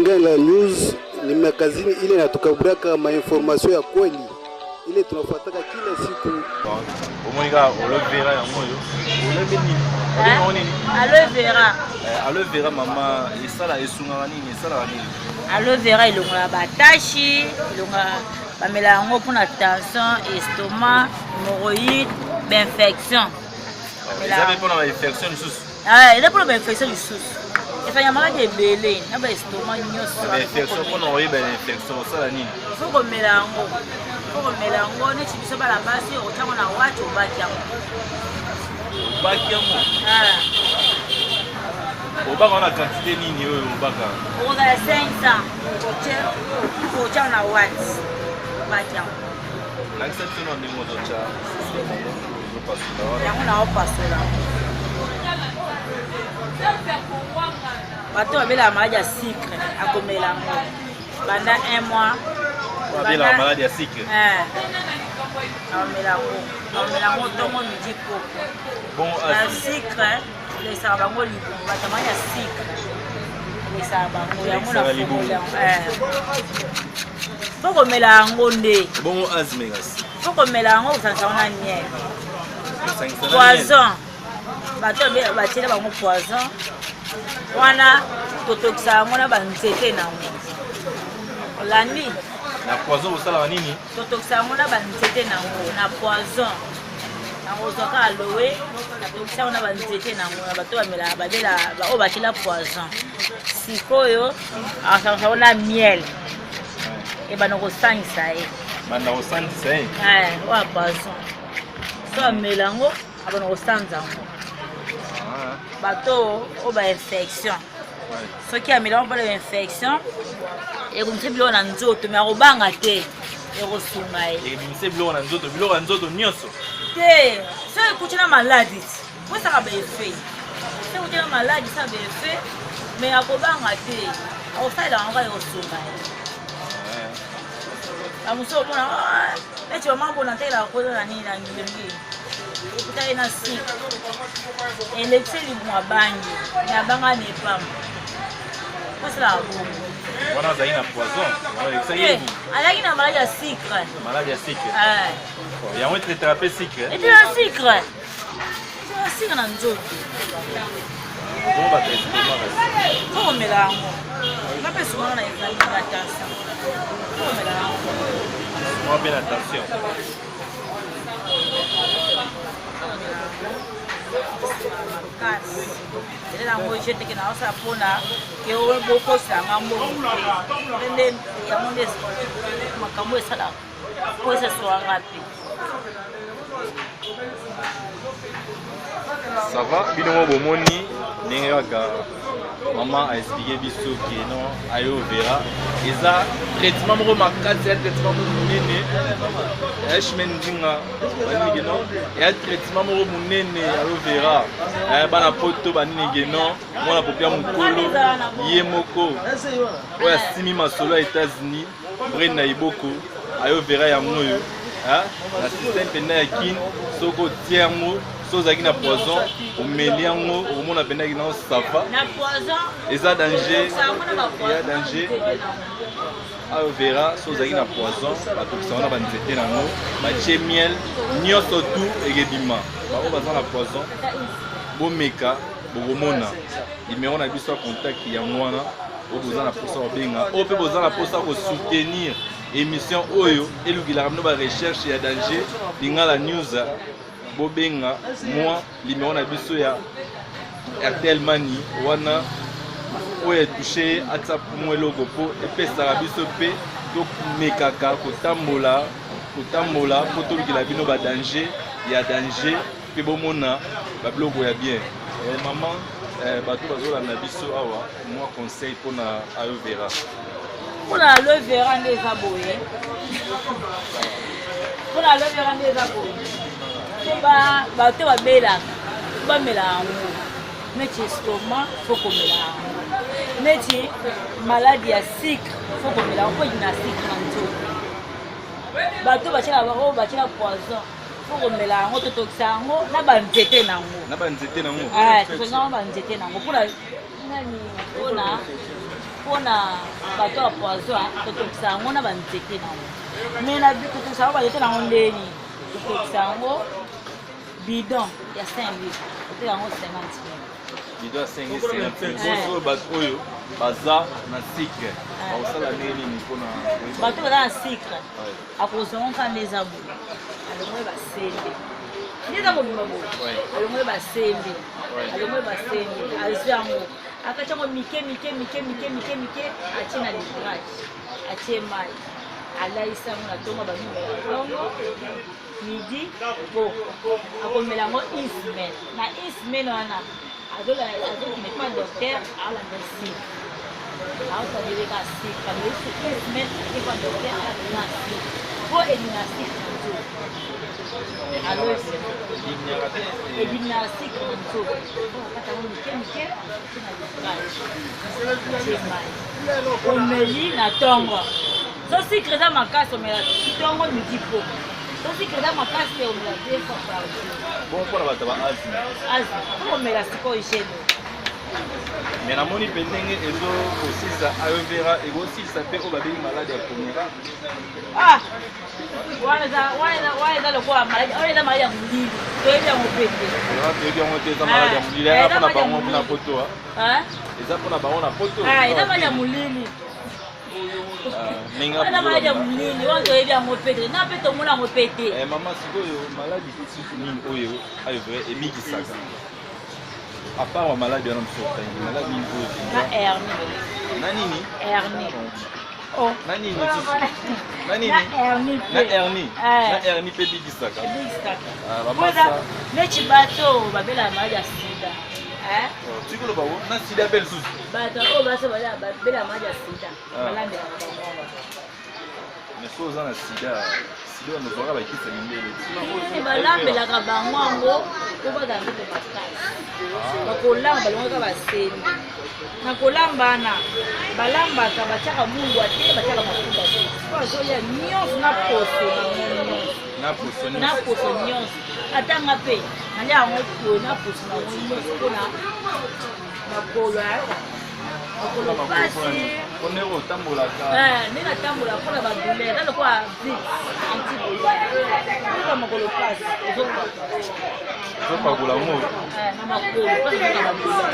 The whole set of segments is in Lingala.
Lingala News ni magazini ile inatukaburaka mainformasio ya kweli ile tunafuataka kila siku. Omoni kaka aloe vera yango oyo oyebi nini? Oyebi nini? Aloe vera. Eh, aloe vera mama esala esungaka nini? Esalaka nini? Aloe vera elongola batashi, elongola bamela yango mpona tension, estomac, hémorroïde, bainfection. Eza mpe mpona bainfection lisusu. Ah, eza mpona bainfection lisusu. Efanya maladi ebele na baestomac nyonso. Bainfection mpona koyeba infection osala nini? Faut komela yango. Faut komela yango neti biso bana basi okotia yango na wati obaki yango. Obaki yango? Ah. Obaka wana quantité nini oyo obaka? Okozala 500 otie otia na wati obaki yango. Lakisa biso na ndenge ozotya système yango ozopasola wana. Yango na opasola. Bato babelaka maladi ya sucre akomela yango banda un mois. Babelaka maladi ya sucre? Eh. Akomela yango. Akomela yango ntongo midi pokwa. Bon, na sucre elesaka bango libumu, bato ya maladi ya sucre elesaka bango yango na fongoli yango. Faut komela yango nde. Bongo asthme kasi? Faut komela yango kosangisa yango na miel. Poison. Bato batiela bango poison wana totokisa yango na banzete na yango. Olandi? Na poison bosalaka nini? Totokisa yango na banzete na yango na poison. Nakozwaka aloe natokisa yango na banzete na yango na bato bamelaka babela oyo batiela poison. Sikoyo asangisa yango na miel ebanda kosangisa ye. Banda kosangisa ye? Eh, oyo poison. So amela yango abanda kosanza yango. Bato oyo ba infection. Soki amela yango mpona ba infection ekomisa biloko na nzoto, me akobanga te, ekosunga ye. Ebimisa biloko na nzoto, biloko ya nzoto nyonso? Te, soki ekuti na maladi ti, osaka ba effet. Soki ekuti na maladi sa ba effet, me akobanga te, akosalela yango kaka ekosunga ye. Bamosusu omona neti mama bona ntelaka koza na nini na ngilingi ekuta ye na sika elekisi libumu abangi me abanga na epamba osalaka bongo. Wana azalaki na poison? Azalaki na maladi ya sucre. Maladi ya sucre yango etretaka mpe sucre? Etretaka sucre, etretaka sucre na nzoto. Bongo bato estomac kasi? Faut komela yango. Nga mpe sungaka na ezali na tension. Faut komela yango. Sungaka mpe na tension. Makasi. Eza yango jeteke na osala mpona ke bokosela nga mbongo te. Nde yango nde makambo esalaka po esasoka nga mpe. Ça va, bino mo bomoni ndenge kaka mama aexplike biso ke non aloe vera eza traitement moko makasi, ya traitement moko monene ya chemin ndinga banini ke non ya traitement moko monene aloe vera. Bana poto banini ke non mwana popia mokolo ye moko oyo asimi masolo ya États-Unis Brain na Iboko aloe vera yango oyo na système mpenza ya kin. Soki otie yango, so ozalaki na poison, omeli yango, okomona mpendaki nao safa eza danger, eya danger. Aloe vera, so ozalaki na poison, batokisa wana banzete nango, batie miel nyonso tu ekebima. Bango baza na poison, bomeka, bokomona. Numéro na biso ya contact yango wana, oyo boza na mposa kobenga, oyo mpe boza na mposa kosoutenir émission oyo elukelaka bino barecherche ya danger Lingala News, bobenga mwa numéro na biso ya Airtel Money wana. Oyo etouche ye atia mwa eloko mpo epesaka biso mpe tomekaka kotambola kotambola mpo tolukela bino badanger ya danger mpe bomona babiloko ya bien. Mama, bato bazolanda biso awa, mwa conseil mpona aloe vera. Mpona aloe vera nde eza boye, mpona aloe vera nde eza boye, bato babelaka bamela yango neti estomac, faut komela yango neti maladi ya sucre, faut komela yango mpo na sucre na nzoto. Bato batiela oyo batiela poison, faut komela yango, totokisa yango na banzete nango. Na banzete nango. Totokisa yango banzete nango mpona nani? Mpona Mpona bato ya poison, totokisa yango na banzete nango. Mais na totokisa yango banzete nango ndeni? Totokisa yango bidon ya 5 litre, toteka yango 50 mille. Bidon ya 5 50. Oyo bato oyo baza na sucre bakosala ndenge nini mpona? Bato baza na sucre, akozwa ngo kaka nde eza boye, alongoli basembe nde eza mobimba boye, alongoli basembe, alongoli basembe, azwi yango, akati yango mike mike mike mike mike mike, atie na litrage, atie mai, alayisi yango na ntongo, bamimela ntongo, midi po akomela yango une semaine. Na une semaine wana azokende pa docteur, alanda sucre, aosaleleka sucre. Ameli une semaine, ake pa docteur, alanda sucre po elinga sucre na nzoto. Aloe ebimaka sucre na nzoto. Okata yango mike mike, atie na litrage, atie mai, omeli na ntongo. So sucre eza makasi, omela ntongo, midi. Po so sucre eza makasi te, omela deux fois par jour. Bon, mpona bato ba asthme? Asthme, po omela sikoyo gene. Mais namoni mpe ndenge ezokosilisa aloe vera, ekosilisa mpe oyo babengi maladi ya choléra. Ah, wana eza lokola maladi, wana eza maladi ya molili, toyebi yango mpe te. Toyebi yango te, eza maladi ya molili. Eza mpona bango mpona poto, eza mpona bango na poto. Eza maladi ya molili, wana maladi ya molili wana toyebi yango mpe te, na mpe tomona yango mpe te. Mama, sikoyo maladi lisusu nini oyo aloe vera ebikisaka, à part bamaladi wana mosusu otangi? Maladi nini oyo? Na hernie. Na nini? Hernie. Oh. Na nini lisusu? Na nini? Na hernie. Na hernie. Na hernie mpe ebikisaka? Ebikisaka. Neti bato babelaka maladi ya sida. Tikolo bango na sida mpe lisusu? Bato oyo baso babelaka maladi ya sida, balambelaka bango. Mais so oza na sida, sida wana ozwaka bakisa mindele. Balambelaka bango yango po bazala nzoto makasi. Bakolamba, balongaka basembe na kolamba wana, balambaka, batiaka mungwa te, batiaka mafuta te, po azolia nyonso na poso bango nyonso. Na poso nyonso. Atanga mpe nalia yango boye na poso nango nyonso, mpona makolo, makolo pasi. Ndenge otambolaka? Ndenge natambola, mpona badouleur, eza lokola Vicks antidouleur. Oyoka makolo pasi, ozopakola yango. Na makolo pasi, ozoka badouleur.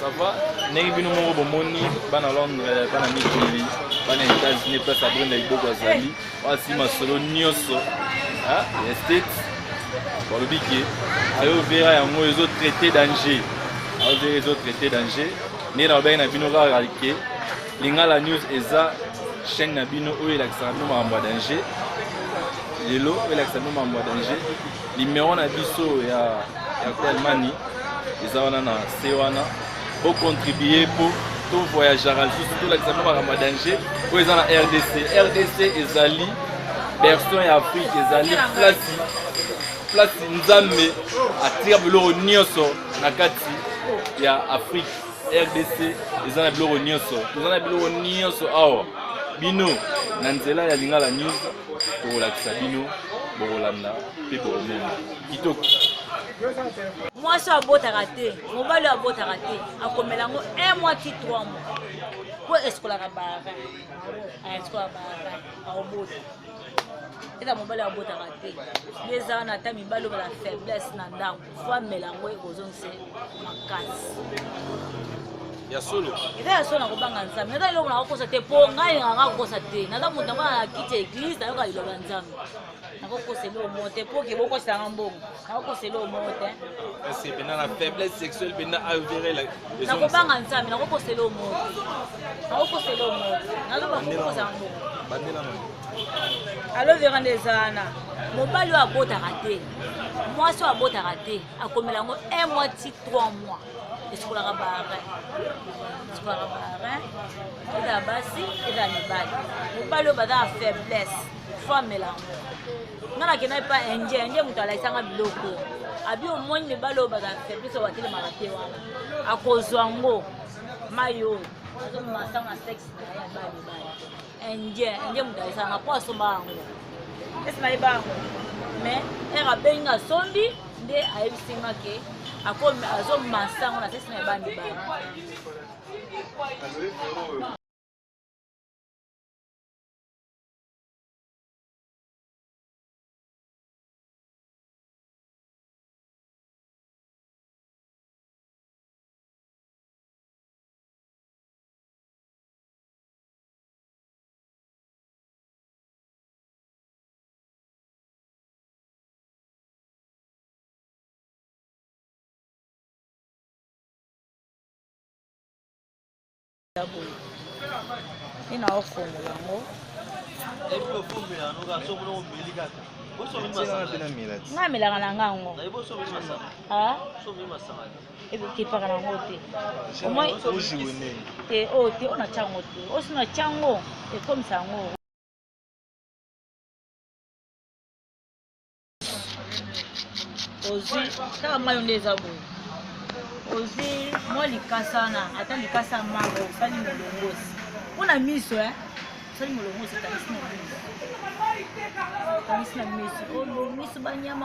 Ça va, ndenge bino moko bomoni, bana Londres, bana mikili, bana États-Unis, place ya Brenda Liboko azali asi masolo nyonso ya State. Balobi ke aloe vera yango ezotraite danger, aloe vera ezotraite danger. Ndenge na babaki na bino kaka ke Lingala News eza chaîne na bino oyo elakisaka bino makambo ya danger. Lelo oyo elakisa bino makambo ya danger, numero na biso ya Airtel Money eza wana na se wana. Bocontribue mpo tovoyageaka lisusu, tolakisa bino makambo ya danger oyo eza na RDC. RDC ezali berceau ya Afrique, ezali place Nzambe atika biloko nyonso na kati ya Afrique. RDC eza na biloko nyonso, toza na biloko nyonso awa. Bino na nzela ya Lingala News, tokolakisa bino, bokolanda mpe bokomona kitoko. Mwasi oyo abotaka te, mobali oyo abotaka te, akomela yango un mois ti 3 mois, po esikolaka barein, esikolaka barein, akobota. Eza mobali oyo abotaka te nde eza wana. Ata mibali oyo bala faiblesse na ndako, fo amela yango, ekozongisa makasi. Ya solo? Eza ya solo, na kobanga Nzambe. Naza eloko nakokosa te, mpo ngai nanga kokosa te. Naza moto nango na kiti ya église, nayoka liloba ya Nzambe. Nakokosa eloko moko te mpo ke bokosanga mbongo, nakokosa eloko moko te. Est-ce mpenza na faiblesse sexuelle mpenza aloe vera? Nakobanga Nzambe, nakokosa eloko moko te, nakokosa eloko moko te, nazoba kokosanga mbongo. Bandela. Aloe vera nde eza wana. Mobali oyo abotaka te, mwasi oyo abotaka te, akomela yango un mois ti 3 mois, esukolaka barein, esukolaka barein. Ezala basi, ezala mibali, mobali oyo baza na faiblesse, fo amela yango. Nga nakendaki pa Indien, Indien moto alakisanga biloko. Abi omoni mibali oyo baza na faiblesse, oyo batelemaka te wana, akozwa yango, mai oyo azomasanga sexe na ye, abali mibali. Indien, Indien moto alakisanga mpo asomba yango, esi nayeba yango, mais ere abengi nga, asombi nde ayebisi nga ke. Azomasa yango na sesi na ya bana mibali. Boye nde naofongola yango. Nga amelaka na nga yango, ekipaka nango te te, oyo te, oyo natya yango te, oyo si natya yango ekomisa yango. Ozwi kaka mai nde eza boye, ozwi mwa likasa wana, ata likasa moko, osali molongosi mpona miso, osali molongosi, otangisi na miso, otangisi na miso, miso banyama.